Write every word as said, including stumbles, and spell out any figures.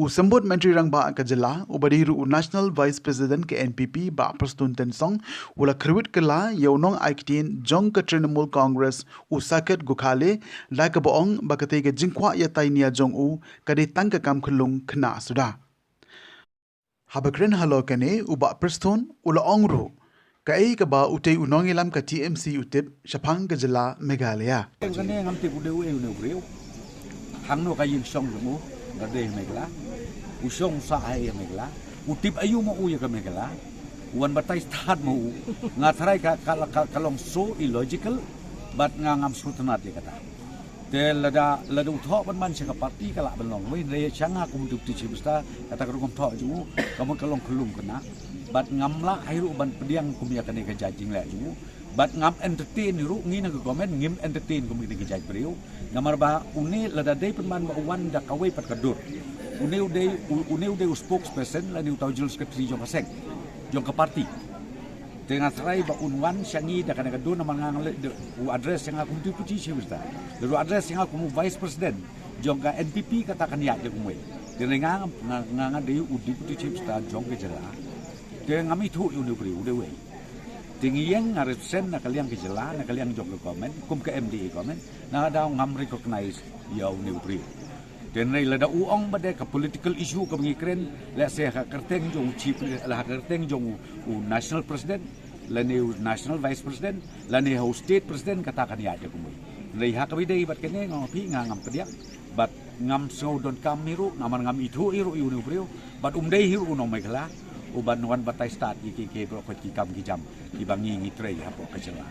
Symbud Myntri Rangbah ka jylla, uba dei ruh u National Vice President ka N P P, Bah Prestone Tynsong, u la kyrwit kylla ïa u nongai ktien jong ka Trinamool Congress, u Saket Gokhale, da kaba ong ba katei ka jingkwah ïatai nia jong u ka dei tang ka kam khyllung khynnah suda. Haba kren halor kane, u Bah Prestone u la ong ruh, kaei kaba utei u nongïalam ka T M C u tip shaphang ka jylla Meghalaya. Kane ngam tip u dei uei une u briew. Hangno ka ïing shong jong u, nga dei ha Meghalaya. U shong sah ha Meghalaya. U tip aïu ma u ïa ka Meghalaya. U wan batai stad ma u. Nga tharai ka, ka, ka, ka long so illogical, bad nga ngam sngewtynnat ïa kata. Te lada, lada u thoh ban man sha ka party ka lah ban long. Wei, hynrei sha nga kum u Deputy Chief Minister, kata ka rukom thoh jong u, ka mut ka long khyllung khynnah. Bad ngam lah hi ruh ban pdiang kum ïa kane ka jait jingleh jong u. Bad ngam entertain hi ruh, ngi na ka government ngim entertain kum ïa kane ka jait briew. Namar ba une lada dei pynban ba u wan da kawei pat ka dur. Une u dei, u-, une u dei u spokesperson lane uta u general secretary jong ka seng, jong ka party. Te nga tharai ba un wan sha ngi da kane ka dur namar nga nga leh de u address sha nga kum u Deputy Chief Minister. Lada u address sha nga kum u Vice President jong ka N P P, kata kan ïaid da kumwei. Te nga, nga, nga, nga dei u Deputy Chief Minister jong ka jylla. Te ngam ithuh ïa une u briew u dei uei. Te ngi ïeng nga represent na ka liang ka jylla, na ka liang jong ka government, kum ka M D A government, na ka daw ngam recognize ïa une u briew. Te hynrei lada u ong ba dei ka political issue kaba ngi kren, lehse ha ka kyrteng jong u chief, ha ka kyrteng jong u, u national president, lane u national vice president, lane ha u state president, kata kan ïaid da kumwei. Hynrei ha kaba ïadei bad kane nga ong ïa phi nga ngam pdiang, bad ngam sngew donkam hi ruh, namar ngam ithuh hi ruh ïa une u briew, bad um dei hi ruh u nong Meghalaya uban wan batai stad ïa ki, ki baroh ki kam ki jam kiba ngi ngi trei hapoh ka jylla.